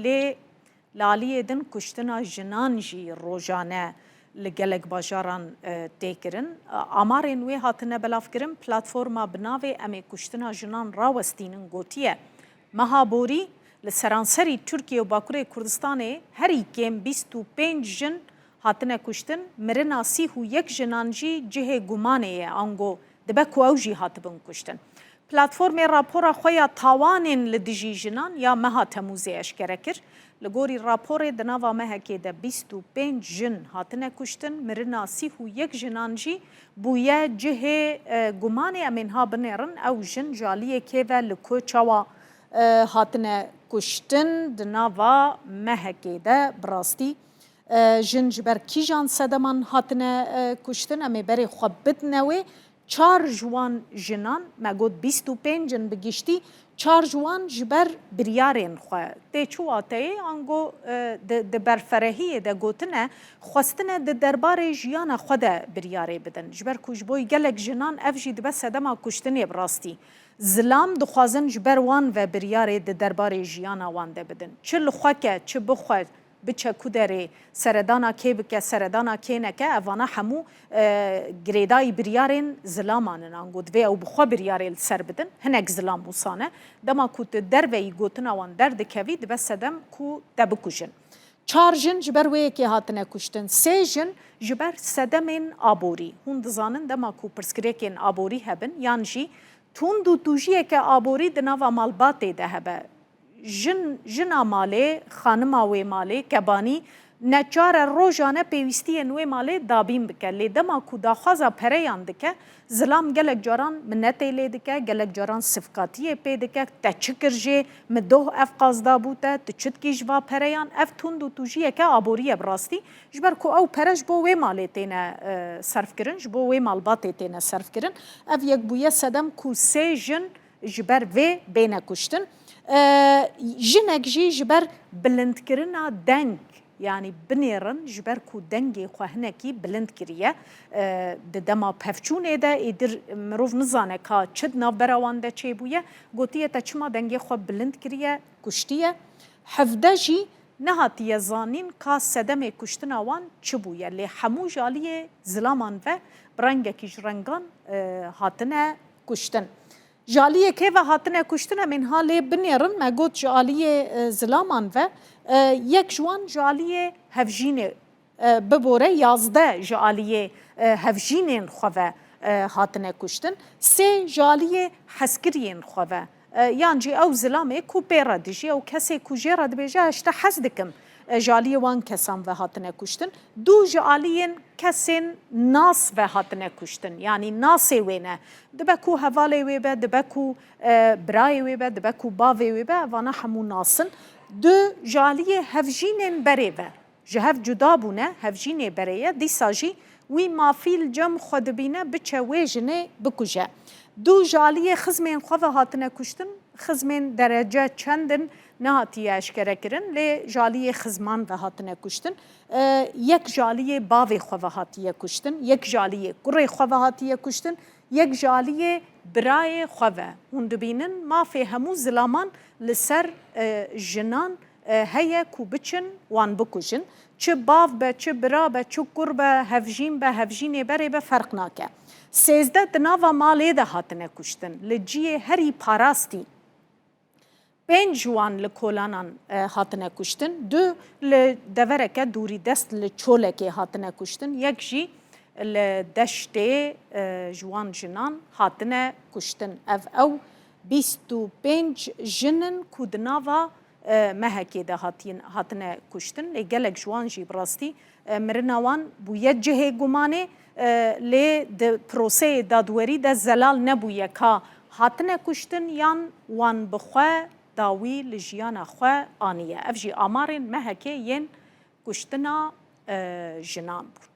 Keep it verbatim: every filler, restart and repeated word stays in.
Lê li aliyê din kuştina jinan jî rojane li gelek bajaran, e, tê kirin. Amarên wê hatine belavkirin, platforma bi navê Em ê kuştina jinan rawestînin gotiye, meha borî li seranserî Tirkiye û Bakurê Kurdistanê herî kêm bîst û pênc jin hatine kuştin, mirina sîh û yek jinan jî cihê gumanê ye, ango dibe ku ew jî hatibin kuştin. Platformê rapora xwe ya tawanên li dijî jinan ya meha Temûzê eşkere kir. Li gorî raporê di nava mehekê de bîst û pênc jin hatine kuştin, mirina sîh û yek jinan jî bûye cihê, e, gumanê. Em ê niha binêrin ew jin ji aliyê kê ve li ku çawa, e, hatine kuştin di nava mehekê de bi rastî. E, jin ji ber kîjan sedeman hatine, e, kuştin? Em ê berê xwe bidine wê. Çar ji wan jinan, me got bîst û pênc in bi giştî, çar ji wan ji ber biryarên xwe. Tê çi wateyê? Ango, e, di, di berferehiyê de gotine, xwestine di derbarê jiyana xwe de biryarê bidin. Ji ber ku ji bo gelek jinan ev jî dibe sedema kuştinê bi rastî. Zilam dixwazin ji ber wan ve biryarê di derbarê jiyana wan de bidin. Çi li xwe ke, çi bi xwe, biçe ku derê, seredana kê bike, seredana kê neke, evana hemû, e, girêdayî biryarên zilaman in. Ango divê ew bi xwe biryarê li ser bidin. Hinek zilam wisa ne. Dema ku tu derveyî gotina wan derdikevî, dibe sedem ku te bikujin. Çar jin ji ber wê yekê hatine kuştin. Sê jin ji ber sedemên aborî. Hûn dizanin dema ku pirsgirêkên aborî hebin, yan jî tund û tûjiyeke aborî di nava malbatê de hebe, jin, jina malê, xanima wê malê, kebanî, neçar e rojane pêwîstiyên wê malê dabîn bike. Lê dema ku daxwaza pereyan dike, zilam gelek caran minetê lê dike, gelek caran sivkatiyê pê dike, te çi kir jê, min doh ev qaz dabû te, tu çi dikî ji va pereyan? Ev tund û tûjiyeke aborî ye bi rastî. Ji ber ku ew pere ji bo wê malê têne, e, serfkirin, ji bo wê malbatê têne serfkirin. Ev yek bûye sedem ku sê jin ji ber vê bêne kuştin. E, jinek jî ji ber bilindkirina deng, yanî binêrin, ji ber ku dengê xwe hinekî bilind kiriye. E, di dema pevçûnê de êdir mirov nizane ka çi di navbera wan de çêbûye, gotiye te çima dengê xwe bilind kiriye, kuştiye. Hevde jî nehatiye zanîn ka sedemê kuştina wan çi bûye, lê hemû ji aliyê zilaman ve bi rengekî ji rengan, e, hatine kuştin. Ji aliyê kê ve hatine kuştin, em ê niha lê binêrin. Me got ji aliyê, e, zilaman ve, e, yek ji wan ji aliyê hevjînê, e, bibore, yazdeh ji aliyê, e, hevjînên xwe ve, e, hatine kuştin. Sê ji aliyê hezkiriyên xwe ve, e, yan jî ew zilamê ku pê re dijî, ew kesê ku jê re dibêje, ez ji te hez dikim, e, ji aliyê wan kesan ve hatine kuştin. Du ji aliyên kesên nas ve hatine kuştin, yanî nasê wê ne. Dibe ku hevalê wê be, dibe ku, e, birayê wê be, dibe ku bavê wê be, evana hemû nas in. Du ji aliyê hevjînên berê ve ji hev cuda bûne, hevjînê berê ye, dîsa jî wî mafî li cem xwe dibîne biçe wê jinê bikuje. Du ji aliyê xizmên xwe ve hatine kuştin, xizmên derece çend in nehatiye eşkere kirin, lê ji aliyê xizman ve hatine kuştin. E, yek ji aliyê bavê xwe ve hatiye kuştin, yek ji aliyê kurê xwe ve hatiye kuştin, yek ji aliyê birayê xwe ve. Hûn dibînin mafê hemû zilaman li ser, e, jinan, e, heye ku biçin wan bikujin. Çi bav be, çi bira be, çi kur be, hevjîn be, hevjînê berê be, ferq nake. Sêzdeh di nava malê de hatine kuştin. Li cihê herî parastî pênc ji wan li kolanan, e, hatine kuştin. Du li devereke dûrîdest li Çolekê hatine kuştin. Yek jî li deştê, e, ji wan jinan hatine kuştin. Ev ew bîst û pênc jin in ku di nava, e, mehekê de hatiyin, hatine kuştin. Lê gelek ji wan jî bi rastî, e, mirina wan bûye cihê gumanê, e, lê di proseyê dadwerî de zelal nebûye ka hatine kuştin yan wan bi xwe dawî li jiyana xwe aniye. Ev jî amarên mehekê yên kuştina, e, jinan bûn.